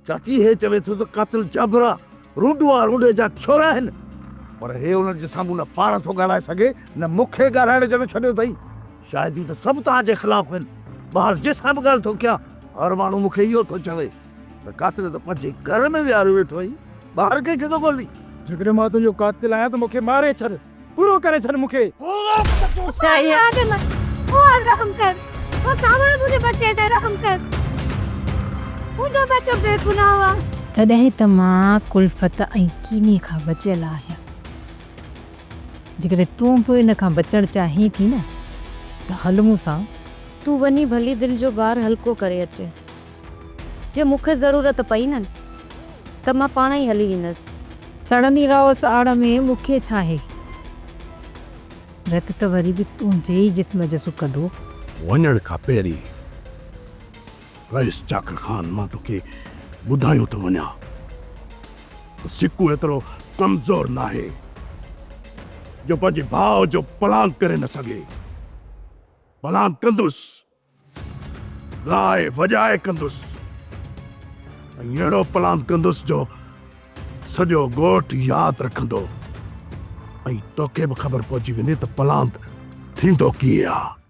چاچي هي چوي ٿو ته قاتل جابر آ، رونڊو آ، رونڊي جا ڇورا آهن. پر هي انهن جي سامهون نه پاڻ ٿو ڳالهائي سگهي نه مون کي ڳالهائڻ جو نه ڇڏيو اٿئي. شاهديون ته سڀ توهان جي خلاف آهن. ٻاهر جنهن سان به ڳالهه ٿو ڪيان، هر ماڻهو مون کي اهو ٿو چوي ته قاتل ته پنهنجي گهر ۾ ويهاريو ويٺو آهين، ٻاهر ڪنهن کي ٿو ڳولين؟ جيڪڏهن مان تنهنجو قاتل آهيان ته مون کي ماري ڇڏ، پورو ڪري ڇڏ مون کي. سائين آدم او رحم ڪر او سانوڻ منهنجي ٻچي تي رحم ڪر منهنجو ٻچو بي گناهه آ. تڏهن ته مان ڪلفت ۽ ڪيني کان بچيل آهيان. جيڪڏهن تون به ان کان بچڻ چاهين ٿي نه ته هل مون سان. تون وڃي ڀلي دل جو بار هلڪو ڪري اچ. جي مون کي ضرورت پئي نه ته مان پاڻ ئي هلي ويندس. سڙندي رهوس آڙ ۾ مون کي ڇاهي. رت ته وري به تنهنجي ئي جسم جو سڪندو. وڃڻ کان پهرين رئيس چاڪر خان مان توکي ٻڌايو ٿو وڃان ته سڪو ايترو ڪمزور ناهي جو پنهنجي ڀاء جو پلان ڪري نه سگهي. پلان ڪندس، ڳائي وڄائي ڪندس ۽ اهڙو پلان ڪندس جو سڄو ڳوٺ ياد رکندو ۽ توکي به خبر پئجي ويندي ته پلاند ٿيندو ڪيئن آ.